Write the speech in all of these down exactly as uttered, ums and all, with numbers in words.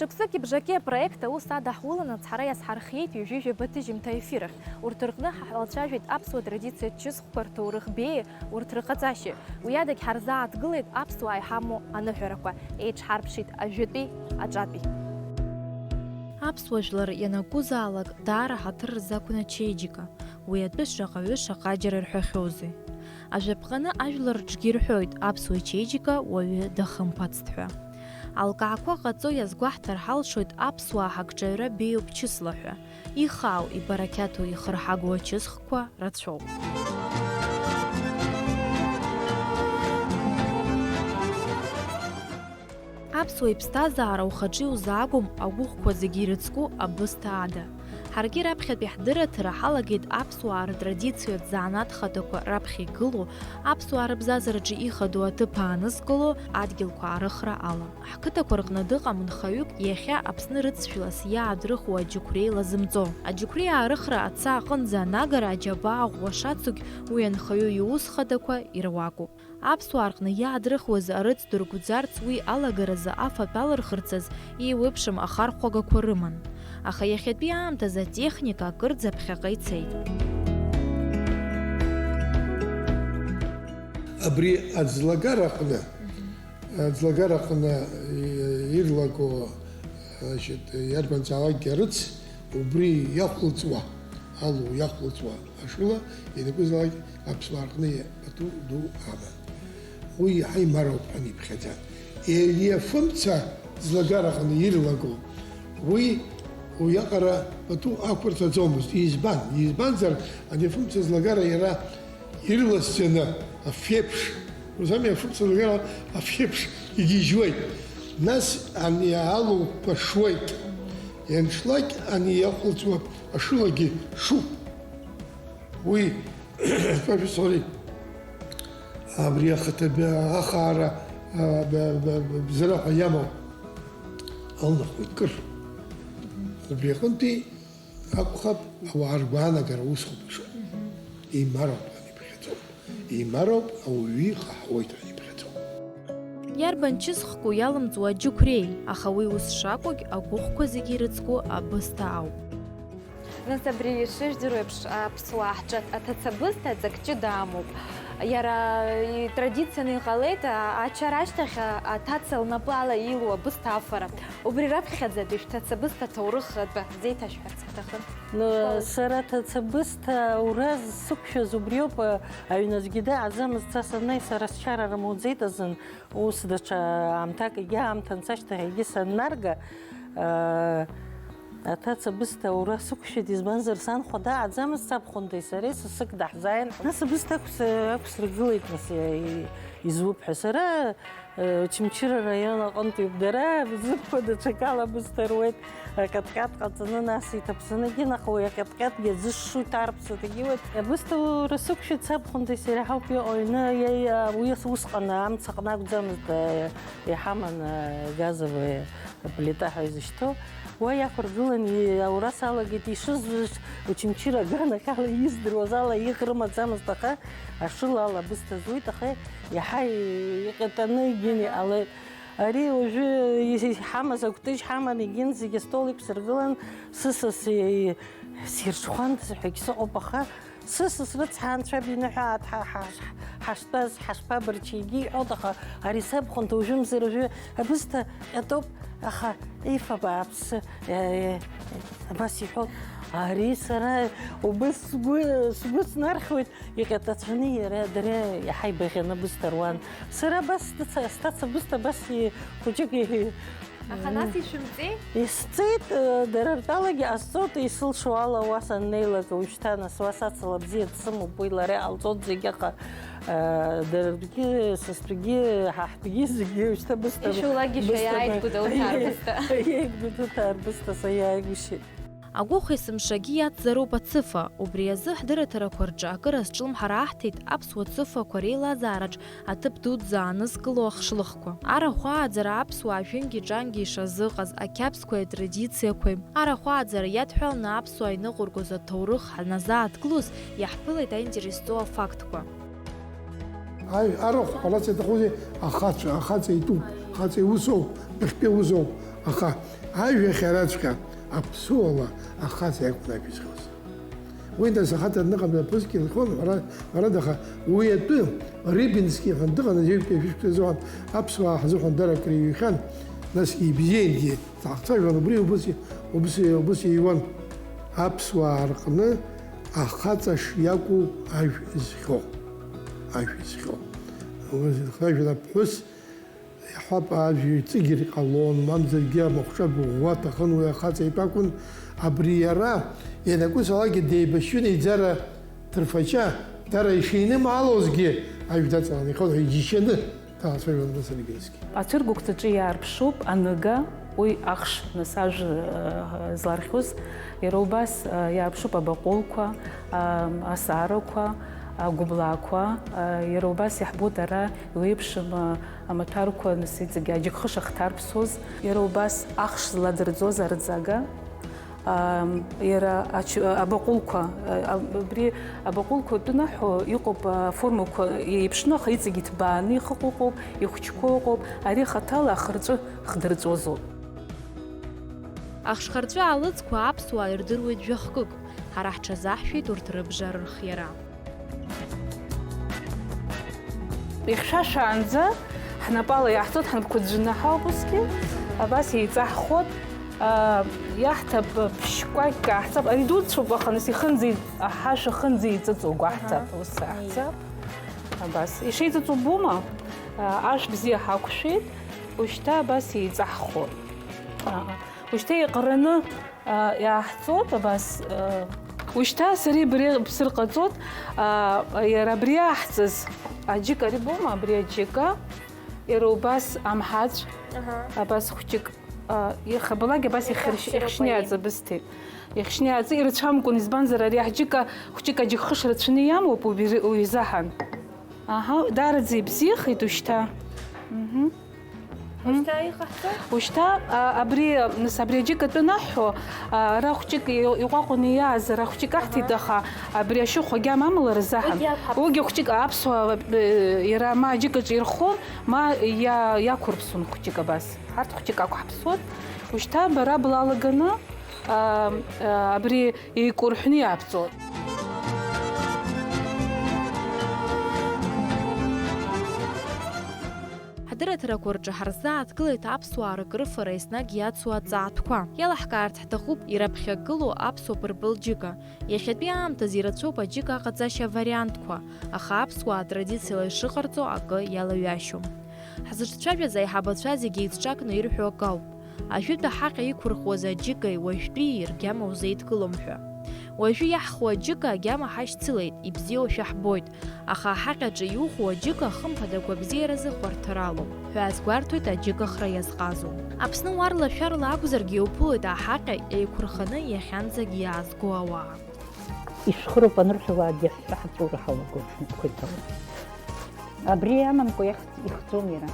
Шықәсыки бжаки апроект аус адаҳуланы ацҳара иазҳархиеит ҩажәи жәаба ҭыжьымҭа ефир ахь. Урҭ рҟны ҳа-, ҳалацәажәеит аԥсуа традициатә чысхқәа рҭоурых беиеи урҭ рыҟаҵашьеи. Уи адагь ҳарзааҭгылеит аԥсуаа иҳамоу аныҳәарақәа, еиҿҳарԥшит ажәытәи аҿатәи. Аԥсуа жәлар ианакәызаалак даара ҳаҭыр рзақәын ачеиџьыка. Уи атәы шаҟаҩы шаҟаџьара ирҳәахьоузеи. Ажәаԥҟаны ажәлар рҿгьы ирҳәоит аԥсуа ичеиџьыка уаҩы дахымԥацт ҳәа. Алкаақәа ҟаҵо иазгәаҳҭар ҳалшоит аԥсуаа ҳагҿаҩра беиоуп чысла ҳәа. Ихаау, ибарақьаҭу ихырҳагоу ачысхқәа рацәоуп. Аԥсуа иԥсҭазаара ухаҿы иузаагом агәыхқәа зегьы ирыцку абысҭа ада. Ҳаргьы раԥхьатәи ҳдырраҭара ҳалагеит аԥсуаа ртрадициатә занааҭ хадақәа раԥхьа игылоу, аԥсуаа рыбзазараҿы ихадоу аҭыԥ аанызкыло адгьылқәа аарыхра ала. Ҳқыҭақәа рҟны дыҟам нхаҩык иахьа Аԥсны рыцәшәала сиаадрыхуа аџьықәреи лазымҵо. Аџьықәреи аарыхра аца аҟынӡа анагара аџьабаа ӷәӷәа шацугь уи анхаҩы иус хадақәа ируакуп. Аԥсуаа рҟны иаадрыхуаз арыц дыргәӡарц уи алагаразы афатә алырхырц азы еиуеиԥшым ахархәагақәа рыман. Аха иахьатәи аамҭазы атехника акырӡа ԥхьаҟа ицеит. Абри аӡлагараҟны, аӡлагараҟны ирлаго, значит, иарбанзаалакгьы арыц убри иахәылҵуа, алу иахәылҵуа ашыла ианакәызаалак аԥсуаа рҟны пату ду аман. Уи иаҳа имароуп ҳәа иԥхьаӡан. Ели афымца ӡлагараҟны ирлаго, уи уиаҟара пату ақәырҵаӡомызт. Избан? Избанзар, ани афымца ӡлагара иара ирласӡаны афеиԥш, узами, афымца ӡлагара афеиԥш игьежьуеит. Нас ани алу кәашуеит. Ианшлак ани иахәылҵуа ашылагьы шуп. Уи, sorry, абри ахаҭа б-, ахаара, а, б-, б-, б-, бзара ҳәа иамоу алнахуеит кыр. Убри аҟынтәи акәхап ауаа ргәаанагара усҟоуп ишыҟоу. Имароуп ҳәа иԥхьаӡоуп. Имароуп, ауаҩы ихаҳауеит ҳәа иԥхьаӡоуп. Иарбан чысхку иалымҵуа аџьықәреи, аха уи ус шакәугь агәыхқәа зегьы ирыцку абысҭа ауп. Нас абри ишыжәдыруа еиԥш, аԥсуаа ҳҿы аҭацабысҭа ҵак ҷыда амоуп. Иара итрадицианы иҟалеит, а-, ачара ашьҭахь, а-, аҭаца лнапы ала иилоу абысҭа афара. Убри раԥхьаӡатәи шәҭацабысҭа ҭоурых атәы ҳзеиҭашәҳәарц ҳҭахын. Ну, сара ҭацабысҭа аура зсықәшәаз убриоуп, а-, аҩназгьы дааӡамызт, са саннеи, сара счара рымуӡеит азын, ус даҽа аамҭак, егьа аамҭа анцашьҭахь егьи саннарга, а-, Аҭаца бысҭа аура сықәшәеит, избанзар, санхәа дааӡамызт, сабхәындеи сареи сасык даҳзааин. Нас абысҭа ақәс-, ақәсыргылеит, нас, и-, изуп ҳәа. Сара, э, Очамчыра араион аҟынтәиуп, дара рзыԥхьо даҽакала абысҭа руеит, аҟьатҟьат ҟаҵаны, нас иҭаԥсаны, егьи наҟ уи аҟьатҟьатгьы аӡы шшуа иҭарԥсоит, егьи уеит. Абысҭа аура сықәшәеит, сабхәындеи сареи ҳауп иҟоу аҩны, иа-, иа-, уи ас-, усҟан амца аҟны акәӡамызт, э, иҳаман, э, газовые. Аплита ҳәа изышьҭоу, уа иақәыргылан, и-, аура салагеит, ишызуз Очамчыра аганахьала издыруаз ала иӷ рымаӡамызт, аха ашыла ала абысҭа зуит, аха иаҳа и-, иҟьатаны егьин иҟалеит. Ари уажәы и-, иҳамаз акәтыжь ҳаман егьин зегьы астол иқәсыргылан, сысас и-, сирҽхәан ҳәагь сыҟоуп, аха Сысас рыцҳа анцәа биныҳәааит, ҳа, ҳа, ҳа, ҳаштәаз, ҳашԥабырчи, егьи иҳәоит, аха ари сабхәында уажәымзар уажәы абысҭа ҟьатоуп, аха ифа бааԥсы, э, э, абас иҳәоит, ари сара убыс сгәы, сгәы снархьуеит, иҟьатацәаны иара, дара иаҳа ибаӷьаны абысҭа руан. Сара абас сҭаца-, сҭаца абысҭа абас и-, хәыҷык и-, Аха нас ишәымҵеи? Исҵеит, э, дара ртәалагьы ҟасҵоит, исылшо ала уа саннеилак, уажәшьҭа нас уа сацала бзиа дсымоуп, уи лара иҟалҵоит зегьы, аха, э, даргьы, са стәгьы, ҳа ҳтәгьы зегьы уажәшьҭа бысҭа. Ишәулакгьы шәаиааит, бысҭа Гәдоуҭа арбысҭа. Иеит, Гәдоуҭа арбысҭа саиааигәышьеит. Агәыхәеи сымшагьы иацзароуп ацыфа. Убри азы ҳдырраҭарақәа рҿы акыр азҿлымҳара аҳҭеит аԥсуа цыфақәа реилазаараҿ аҭыԥ дуӡӡа аанызкыло ахшлыхқәа. Арахә ааӡара аԥсуаа жәынгьы-ҿангьы ишазыҟаз ақьабзқәеи атрадициақәеи, арахә ааӡара иадҳәаланы аԥсуаа иныҟәыргоз аҭоурых ҳаназааҭгылоз, иаҳԥылеит аинтерес зҵоу афактқәа. Аи, арахә ҟаларц иаҭахузеи, ахацәа, ахаҵа итәуп, ахаҵа иусоуп, иахьтәи аусоуп. Аха ажәахьараҵәҟьа аԥсуала ахаҵа иакәын ажәа зхьоз. Уи нас ахаҵа дныҟәаны аԥҳәысгьы лҳәон, ҳәара-, ҳәарада, аха уи атәы Рыбински иҟны дыҟан, аҩбатәи ашәышықәса азыҳәан аԥсуаа ҳзыҳәан дара акры иҩхьан, насгьы ибзиангьы дҳахцәажәон, убри убыс, убыс, убыс иҩуан. Аԥсуаа рҟны ахаҵа шиакәу ажә зхьо, ажә зхьо. Уи зхьо ажәла аԥҳәыс Иаҳҳәап, ажәа иҵегьы ҟалон, мамзаргьы амахәҿа ӷәӷәа аҭахын уи ахаҵа итәы акәын, абри иара ианакәызаалакгьы деибашьҩын еиӡара ҭырфаҷа, дара ишинымаалозгьы ажә даҵалан иҟалон ҳәа иџьшьаны даацәажәон Насыр Егрыцгьы. Ацәыргақәҵаҿы иаарԥшуп аныга, уи ахш нас ажә, э, злархьуз, иара убас, э, иаарԥшуп абаҟәылқәа, э, асаарақәа, агәыблаақәа, э, иара убас иаҳбоит ара Иуеиԥшым, а, амаҭәарқәа, нас иҵегьы аџьыкхыш ахҭарԥсоз, иара убас ахш зладырӡоз арҵага, а, иара ач-, а, абаҟәылқәа, а, а, абри абаҟәылқәа атәы наҳәо иҟоуп, а, аформақәа еиԥшны, аха иҵегьы иҭбааны ихыҟоу ыҟоуп, ихәыҷқәоу ыҟоуп, ари хаҭала ахырҵәы хдырҵәозоуп. Ахшхырҵәы аалыҵқәа аԥсуаа ирдыруеит жәахкык, ҳара ҳҽазаҳшәеит урҭ рыбжа рырхиара. Ихьшәашәаанӡа ҳнапала иаҳҵоит, ҳнапқәа ӡәӡәаны ҳауп усгьы. Абас еиҵаҳхуеит, а, иаҳҭап, ԥшь-кәакьк ааҳҵап. Ари дуцәоуп, аха нас ихынӡа, аҳашә ахынӡа еиҵыҵуа гәаҳҭап, Аҳа. Ус ааҳҵап. Абас. Ишеиҵыҵуа убома? А, ашә бзиа ҳақәшәеит, ушьҭа абас еиҵаҳхуеит. А, ушьҭа еиҟараны А, иааҳҵоит абас, а, ушьҭа сареи бареи бсырҟаҵоит, а, иара абри аҳҵаз аџьыка, ари боума, абри аџьыка, иара убас амҳаҵә, Аҳа. Абас хәҷык, а, ихабалак абас Иахьа ихыршь-, хәҷыроуп ихшьны аиеи. Иаҵабысҭеит. Ихшьны иаҵа-, ирацәамкәан, избанзар, ари аџьыка, хәҷык аџьыкхыш рацәаны иамоуп, убри, уи изаҳан. Аҳа, даараӡа ибзиахеит ушьҭа. Мгм. Ушьҭа иҟаҳҵо? Ушьҭа, а, абри, нас, абри аџьыка атәы анаҳҳәо, а, ара хәҷык и-, иҟәаҟәаны иааз, ара хәҷык аҳҭеит, Аҳа. Аха абри ашьыхә агьама амала рзаҳан. Уигьы ақәҳаԥ- Уигьы хәҷык аԥсуаа, э, иара ма аџьыкаҿ ирхон, ма иа-, иақәырԥсон хәҷык абас. Ҳарҭ хәҷык ақәҳаԥсуан. Ушьҭа бара блалаганы, а, а, абри еикәырҳәны иаабҵоит. Ҳдырраҭарақәа рҿы ҳарзааҭгылеит аԥсуаа рыкрыфара еснагь иацу аҵаатәқәа. Иалаҳкаарц ҳҭахуп ираԥхьагылоу аԥсуа пырпыл џьыка. Иахьатәи аамҭазы ирацәоуп аџьыка аҟаҵашьа авариантқәа, аха аԥсуаа атрадициала ишыҟарҵо акы иалаҩашьом. Ҳзыҿцәажәаз аиҳабацәа зегьы еицҿакны ирҳәо акы ауп. Ажәытә аҳаҟьа иқәырхуаз аџьыкеи уажәтәии ргьама узеидкылом ҳәа. Уажәы иаҳхуа аџьыка агьама ҳашьцылеит, ибзиоушәа ҳбоит, аха аҳаҟьаҿы иухуа аџьыка хымԥада агәабзиаразы хәарҭаралоуп ҳәа азгәарҭоит аџьыка хра иазҟазоу. Аԥсны уарла-шәарла акәзаргьы иуԥылоит аҳаҟьа еиқәырханы иахьанӡагь иаазго ауаа. Ишәхыроуп анырҳәалакгьы ҳҳәаҳаҵәура ҳалагоит ҳнапқәа иҭалан. Абри амамкәа иахь ихҵом иара.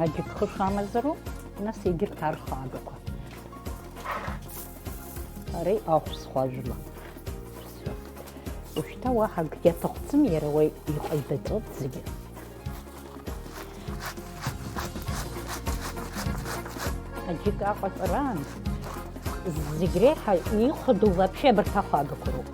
Аџьыкхыш амазароуп, нас егьырҭ арха агақәа. Ари ахә схәажәла. Ушьҭа уаҳа акгьы аҭахӡам, иара уа иҟаиҵаҵоит зегьы. Аџьыка аҟаҵараан зегь реиҳа ихәадоу вообще абарҭ ахәагақәа роуп.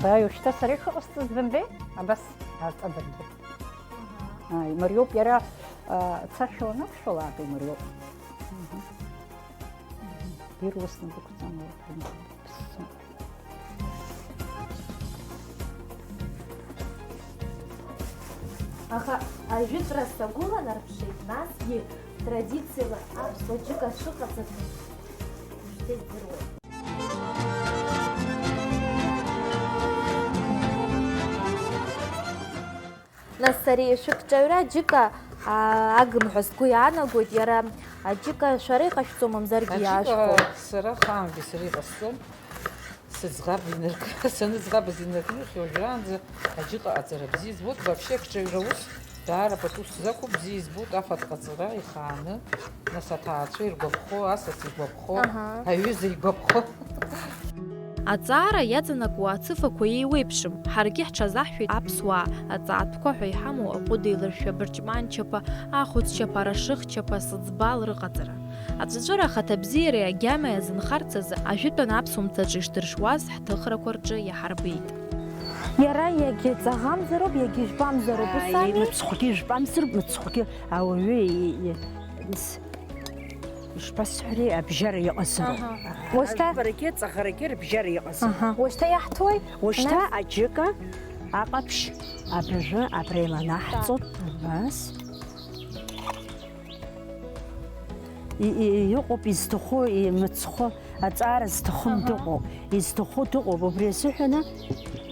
Баи, ушьҭа сара ишыҟасҵаз бымбеи? Абас аҵабыргы. Ааи, мариоуп иара, а, цашәа уанақәшәалак, имариоуп. Мгм. Мгм. Ирласны бықәҵаны урҭ бымбеи. Аха ажәытәра сагәыланарԥшит, насгьы традициала аԥсуа џьыка шыҟаҵатәу ушьҭа издыруеит. Нас ари шәыкҿаҩра аџьыка, аа, агым ҳәа сгәы иаанагоит, иара аџьыка шәара иҟашәҵо, мамзаргьы Аџьыка иаашәхәо? Сара ахаангьы сара иҟасҵом. Сыӡӷаб инарк-, саныӡӷабыз инаркны, уажәраанӡа аџьыка аҟаҵара бзиа избоит, вообще акҿаҩра ус даара пату сзақәуп, бзиа избоит афатә ҟаҵара ихааны, нас аҭаацәа иргәаԥхо, асас игәаԥхо, Аҳа. Аҩыза игәаԥхо. Аҵаара иаҵанакуа ацыфақәа еиуеиԥшым. Ҳаргьы ҳҽазаҳшәеит аԥсуаа аҵаатәқәа ҳәа иҳамоу аҟәыд еилыршәшәа бырҷманчаԥа, ахәыцчаԥа, арашыхчаԥа, сыӡбал рыҟаҵара. Аҵәыҵәыра ахаҭабзиареи агьамеи азынхарц азы ажәытәан аԥсуа мцаҿы ишдыршуаз ҳҭыхрақәа рҿы иаҳарбеит. Иара иагьыҵаӷамзароуп, иагьыжәпамзароуп, ус ами? Мыцхәгьы ижәпамзароуп, мыцхәгьы ауаҩы и-, и-, с-, ишԥасҳәари, абжьара иҟазароуп. Аҳа. Уашьҭа- Ажәбарагьы аҵаӷарагьы рыбжьара иҟазароуп. Аҳа. Уашьҭа иаҳҭои? Уашьҭа нас? Аџьыка, аҟаԥшь, абыржәы абра иланаҳҵоит, абас. И-, и-, иҟоуп изҭаху, имыцхәу, аҵаара зҭахым, аҳа, дыҟоуп, изҭаху дыҟоуп, убри азыҳәаны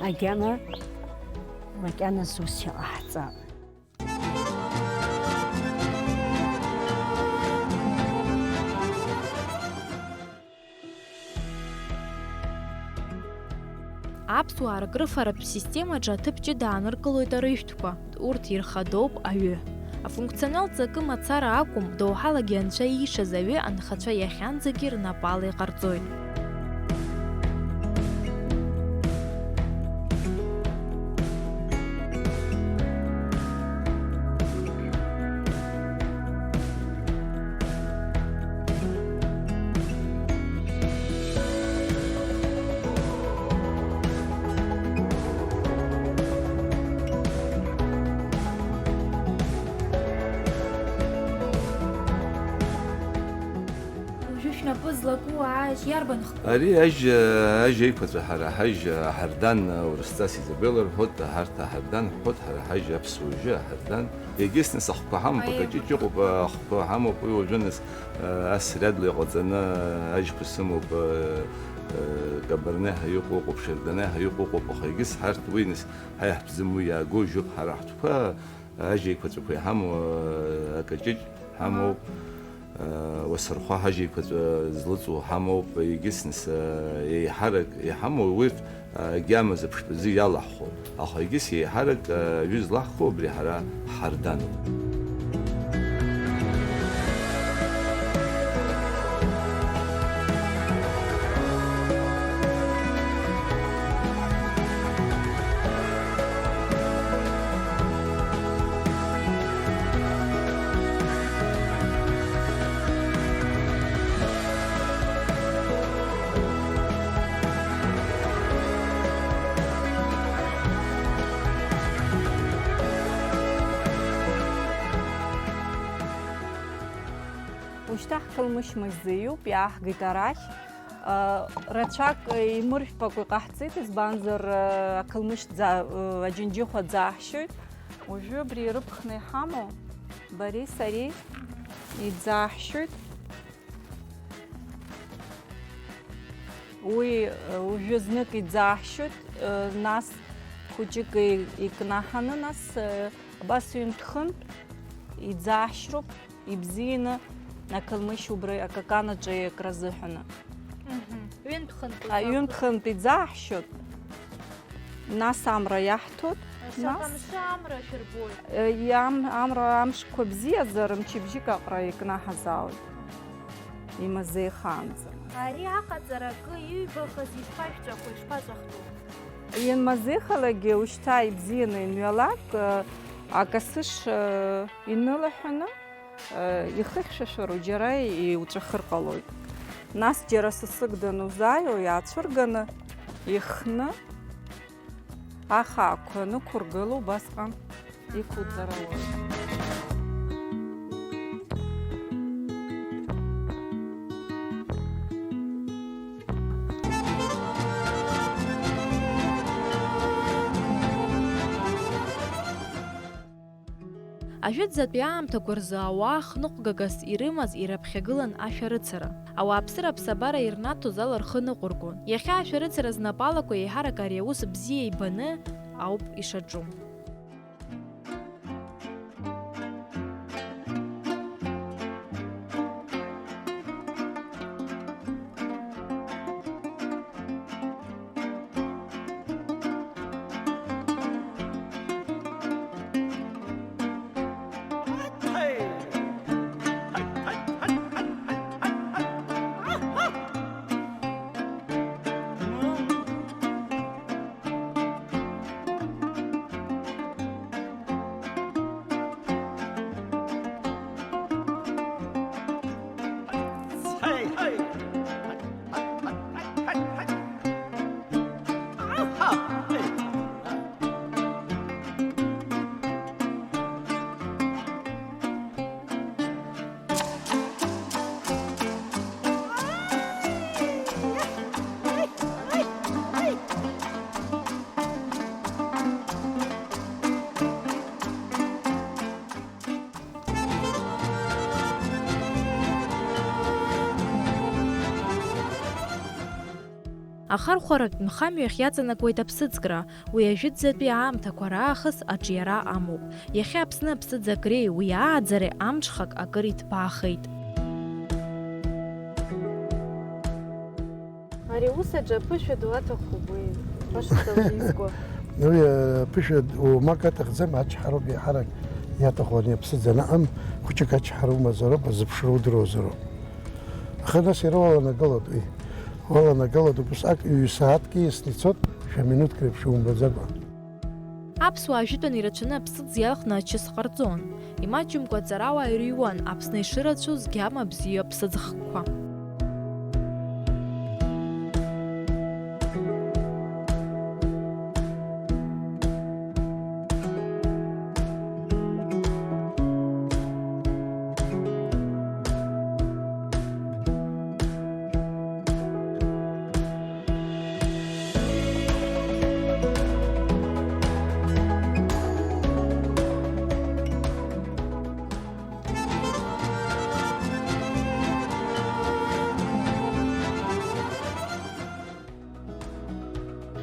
агьама макьаназ ус иҟаҳҵап. Аԥсуаа ркрыфаратә системаҿы аҭыԥ ҷыда ааныркылоит арыжәтәқәа, урҭ ирхадоуп аҩы. Афункционалтә ҵакы мацара акәым, доуҳалагьы анцәа иишаз аҩы анхацәа иахьанӡагьы рнапала иҟарҵоит. Уажәы шәнапы злаку аажь иарбан хку? Ари ажь, ажь еиқәаҵәа ҳара ҳажь аҳардан, урысҵас Изабелла рҳәоит, ҳарҭ аҳардан ҳҳәоит, ҳара ҳажь аԥсуа жьы аҳардан. Егьыс нас ахқәа ҳамоуп, аиеи, акаҷыҷ ыҟоуп, ахқәа ҳамоуп, уи уажәы нас, ас рядла иҟаҵаны ажьқәа сымоуп, кабарне ҳәа иҟоу ыҟоуп, шардоне ҳәа иҟоу ыҟоуп, аха егьыс ҳарҭ уи нас ҳа иаҳтәӡам, уи иаагоу жьоуп, ҳара ҳтәқәа ажь еиқәаҵәақәа иҳамоу, акаҷыҷ ҳамоуп. Уасырхәа ҳажь еиқәаҵәа злыҵоу ҳамоуп, егьыс нас, еиҳарак иҳамоу урҭ, агьама зыԥштәазы иалаҳхуа. Аха егьыс еиҳарак, аҩы злаҳху абри ҳара ҳҳарданоуп. Ушьҭа ҳқылмышь мазеиуп, иааҳгеит арахь. Рацәак имыржәпакәа иҟаҳҵеит, избанзар, ақылмышь ӡа-, аџьынџьыхәа ӡаҳшьоит. Уажәы абри ирыԥхны иҳамоу бареи сареи иӡаҳшьоит. Уи, уажәы знык иӡаҳшьоит, нас хәыҷык икнаҳаны, нас абас ҩынтә-хынтә иӡаҳшьроуп. Ибзианы ақылмышь убра акакан аҿы иакра азыҳәаны. Мгм. Ҩынтә-хынтә. А, ҩынтә-хынтә иӡаҳшьоит, нас амра иаҳҭоит, нас, нас амшын амра шәырбоит. Э, иам-, амра амшқәа бзиазар, мчыбжьык аҟара икнаҳазаауеит, имазеихаанӡа. Ари аҟаҵара акы иҩбахаз ишԥашәҵәаху, ишԥаҵәахтәу? Ианмазеихалагьы, ушьҭа ибзианы инҩалак, э, акасыш, э, инылаҳәаны, Ихыхьшәашәароу џьара иуҵәахыр ҟалоит. Нас џьара сасык данузааиуа иаацәырганы, ихны, ахаақәа нықәыргыло убасҟан иқәуҵар ауеит. Ажәытәӡатәи аамҭақәа рзы ауаа хныҟәгагас ирымаз ираԥхьагылан ашәарыцара. Ауааԥсыра аԥсабара ирнаҭоз ала рхы ныҟәыргон. Иахьа ашәарыцара знапалақәа еиҳарак ари аус бзиа ибаны ауп ишаҿу. Ахархәаратә нхамҩахь иаҵанакуеит аԥсыӡкра, уи ажәытәӡатәи аамҭақәа раахыс аҿиара амоуп. Иахьа Аԥсны аԥсыӡ агреи уи ааӡареи амҽхак акыр иҭбаахеит. Ари аус аҿы аԥышәа ду аҭахуп, уи баша сылзизкуа. Уи аԥышәа ду уамак аҭахӡам, ачҳароуп еиҳарак иаҭаху, ани аԥсыӡ анаҟам, хәыҷык ачҳара умазароуп, азыԥшра удыруазароуп. Аха нас иара уаланагалоит уи. Уаланагалоит, убасҟак ҩ-сааҭк ииасны ицоит, жәа-минуҭк реиԥш иумбаӡакәа. Аԥсуаа ажәытәан ирацәаны аԥсыӡ иалхны ачыс ҟарҵон. Имаҷымкәа аҵарауаа ирыҩуан, Аԥсны ишырацәоу згьама бзиа аԥсыӡ хкқәа.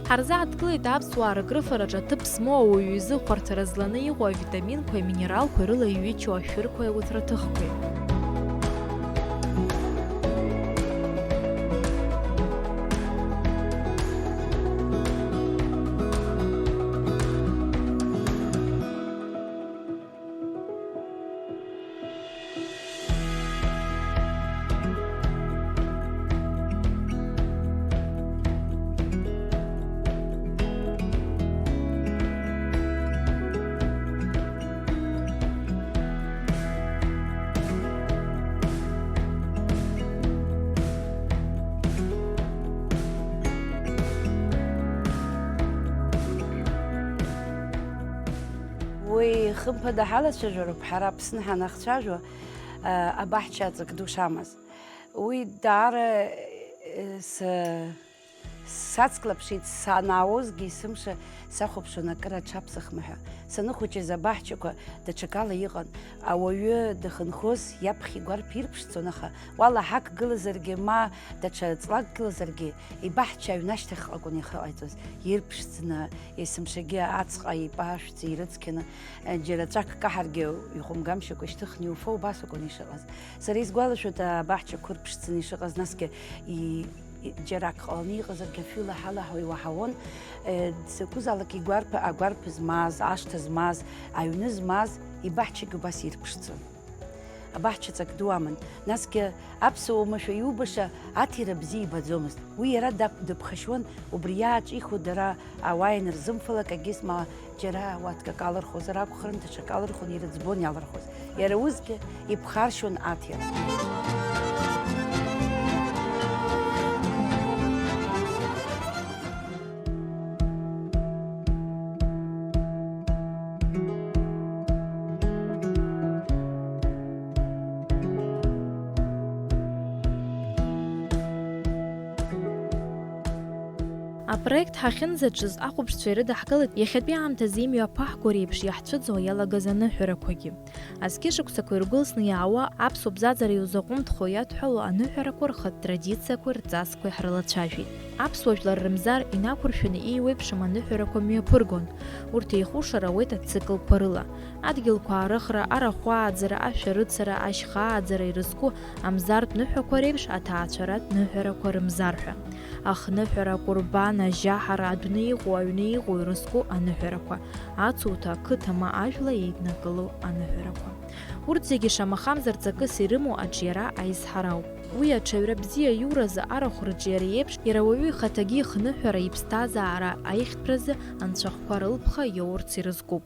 Ҳарзааҭгылеит аԥсуаа рыкрыфараҿы аҭыԥ змоу ауаҩы изы хәарҭара зланы иҟоу авитаминқәеи аминералқәеи рыла иҩычоу ашәырқәеи ауҭраҭыхқәеи. Уи, хымԥада, ҳалацәажәароуп ҳара Аԥсны ҳанахцәажәо, а, абаҳча аҵак ду шамаз. Уи даара, э, с-, сацклаԥшит, санаозгьы есымша сахәаԥшуан акыр аҽаԥсахма ҳәа. Саныхәыҷыз абаҳчақәа даҽакала иҟан. Ауаҩы дахынхоз иаԥхьа игәарԥ ирԥшӡон, аха уала ҳақәгылазаргьы, ма даҽа ҵлак гылазаргьы, ибаҳча аҩны ашьҭахьҟа акәын ихы ҟаиҵоз, ирԥшӡаны, есымшагьы аҵҟа ипашәӡа ирыцқьаны, џьара ҵәак каҳаргьы ихәымгамшьакәа ишьҭыхны иуфо, убас акәын ишыҟаз. Сара исгәалашәоит, абаҳчақәа ырԥшӡаны ишыҟаз, насгьы и-, и-, џьара ак ҟаланы иҟазаргьы, афҩы лаҳа-лаҳауа иуаҳауан, э, закәызаалак игәарԥ, агәарԥ змаз, ашҭа змаз, аҩны змаз, ибаҳчагьы убас ирԥшӡон. Абаҳчаҵак ду аман. Насгьы аԥсуа уамашәа иубаша аҭира бзиа ибаӡомызт. Уи иара дап-, дыԥхашьуан, убри иааҿихуа дара ауаа ианырзымфалак, агьыс ма џьара уаткак алырхуазар акәхарын, даҽак алырхуан, ирыӡбон иалырхуаз. Иара усгьы иԥхаршьон аҭира. Апроект ҳахьынӡаҿыз ахәаԥшцәа ирыдаҳкылеит иахьатәи аамҭазы имҩаԥаҳго реиԥш иаҳцәыӡуа иалагаз аныҳәарақәагьы. Азқьышықәсақәа иргәылсны иаауа аԥсуа бзазара иузаҟәымҭхо иадҳәалоу аныҳәарақәа рхатә традициақәеи рҵасқәеи ҳрылацәажәеит. Аԥсуа жәлар рымзар инақәыршәаны еиуеиԥшым аныҳәарақәа мҩаԥыргон. Урҭ еихушара ауеит ациклқәа рыла. Адгьылқәа аарыхра, арахә ааӡара, ашәарыцара, ашьха ааӡара ирызку амзартә ныҳәақәа реиԥш аҭаацәаратә ныҳәарақәа рымзар ҳәа. Ахныҳәара, акәырбан, ажьаҳара, адәны иҟоу, аҩны иҟоу ирызку аныҳәарақәа, ацуҭа, ақыҭа ма ажәла еиднакыло аныҳәарақәа. Урҭ зегьы шамахамзар ҵакыс ирымоу аҿиара аизҳара ауп. Уи аҽаҩра бзиа иуразы арахә рыҿиара еиԥш, иара уаҩы ихаҭагьы ихныҳәара, иԥсҭазаара аихтәразы анцәахәқәа рылԥха иоурц ирызкуп.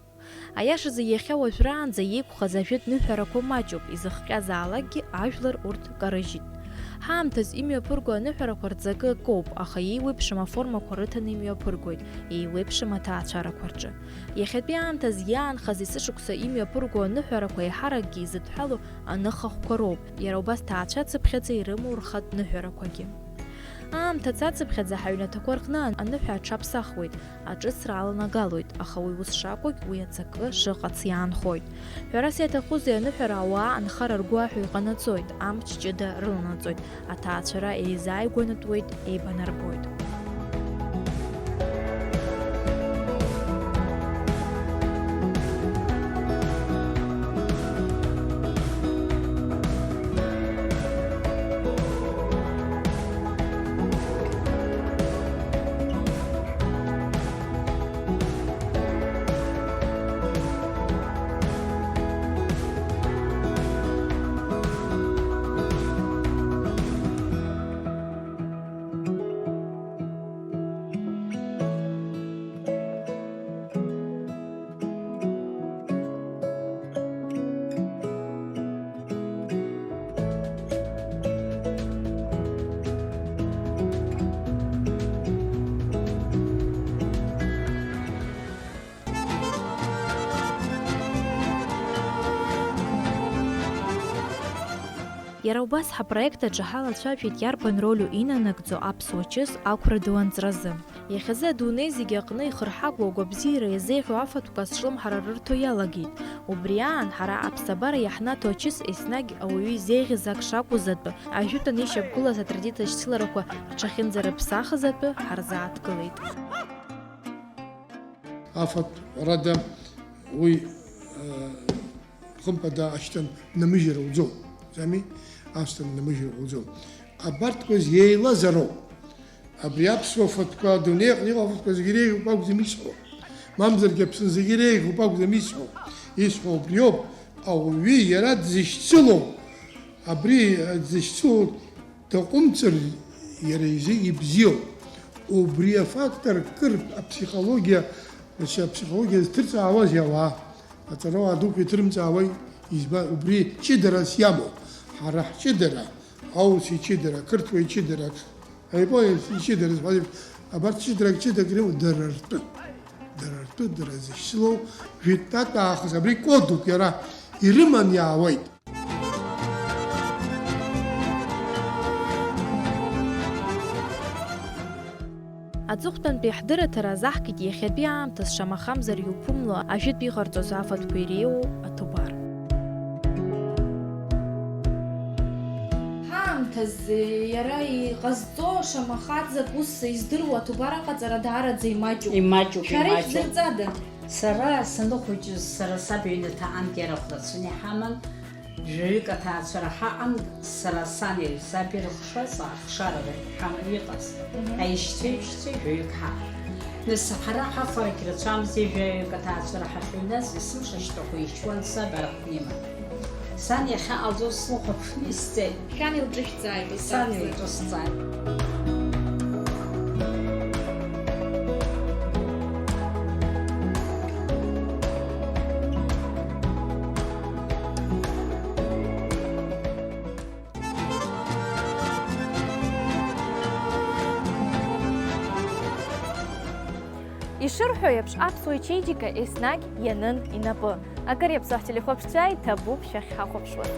Аиашазы, иахьа уажәраанӡа иеиқәхаз ажәытә ныҳәарақәа маҷуп, изыхҟьазаалакгьы ажәлар урҭ карыжьит. Ҳаамҭаз имҩаԥырго аныҳәарақәа рҵакы акоуп, аха еиуеиԥшым аформақәа рыҭаны имҩаԥыргоит, еиуеиԥшым аҭаацәарақәа рҿы. Иахьатәи аамҭаз иаанхаз есышықәса имҩаԥырго аныҳәарақәа еиҳаракгьы изыдҳәалоу аныхахәқәа роуп, иара убас ҭаацәацыԥхьаӡа ирымоу рхатә ныҳәарақәагьы. Аамҭа цацыԥхьаӡа ҳаҩнаҭақәа рҟны аныҳәа аҽаԥсахуеит, аҿыцра аланагалоит, аха уи ус шакәугь, уи аҵакы шыҟац иаанхоит. Ҳәарас иаҭахузеи, аныҳәара ауаа анхара ргәы аҳәо иҟанаҵоит, амч ҷыда рыланаҵоит, аҭаацәара еизааигәанатәуеит, еибанарбоит. Иара убас ҳапроект аҿы ҳалацәажәеит иарбан роль инанагӡо аԥсуа чыс ақәра ду анҵразы. Иахьазы адунеи зегьы аҟны ихырҳагоу агәабзиара иазеиӷьу афатәқәа азҿлымҳара рырҭо иалагеит. Убри аан, ҳара аԥсабара иаҳнаҭо ачыс еснагь ауаҩы изеиӷьыз ак шакәыз атәы, ажәытәан ишьақәгылаз атрадициа шьцыларақәа рҽахьынӡарыԥсахыз атәы ҳарзааҭгылеит. Афатә, ҳәарада, уи, э, хымԥада ашьҭан нымыжьыр ауӡом, зами? Ашьҭан нымыжьыр ауӡом. Абарҭқәа зегьы еилазароуп. Абри аԥсуа фатәқәа, адунеи аҟны иҟоу афатәқәа зегьы иреиӷьуп акәӡам исҳәо. Мамзаргьы Аԥсны зегьы иреиӷьуп акәӡам исҳәо. Исҳәо убриоуп, ауаҩы иара дзышьцылоу, абри, э, дзышьцылоу Даҟәымҵыр, иара изы ибзиоуп. Убри афактор кыр аԥсихологиа, даҽа аԥсихологиа зҭырҵаауазеи ауаа? Аҵарауаа дуқәа иҭырымҵаауеи? Избан, убри ҷыдарас иамоуп. Ҳара ҳҷыдара, аус ичыдара, ақырҭуа ичыдара, аиапонец ичыдара, абарҭ ҷыдарак, ҷыдарак рымоуп, дара ртәы. Дара ртәы, дара зышьцылоу, жәытәтәатә аахыс абри кодуп иара, ирыман иаауеит. Аҵыхәтәантәи ҳдырраҭара азаҳкит иахьатәи аамҭаз шамахамзар иуԥымло ажәытә иҟарҵоз афатәқәа иреиуоу аҭубар. Ҳаамҭазы иара иҟазҵо шамахаӡак ус издыруа аҭубар аҟаҵара даараӡа имаҷуп. Имаҷуп, Шәара имаҷуп. Ишәзырҵада? Сара саныхәыҷыз, сара саб иҩнаҭа анкьа арахә рацәаны иҳаман, жәаҩык аҭаацәара ҳаҟан, сара сани саби рыхшаз ахшара ҳаман иҟаз. Мгм. Аишьцәеи аишьцәеи жәаҩык ҳаҟан. Нас ҳара ҳафарагь рацәамзи, жәаҩык аҭаацәара ҳахьыҩназ, есымша ашьтәақәа ихьуан саб арахә днеиман. Сан иахьа ҟалҵо слыхәаԥшны исҵеит. Шәан илҿышәҵааит, ус Сан акәзар. Илҿысҵааит. Ишырҳәо еиԥш, аԥсуа ичеиџьыка еснагь ианын инапы. Акыр иаԥсоу ҳтелехәаԥшцәа иҭабуп шәахьҳахәаԥшуаз.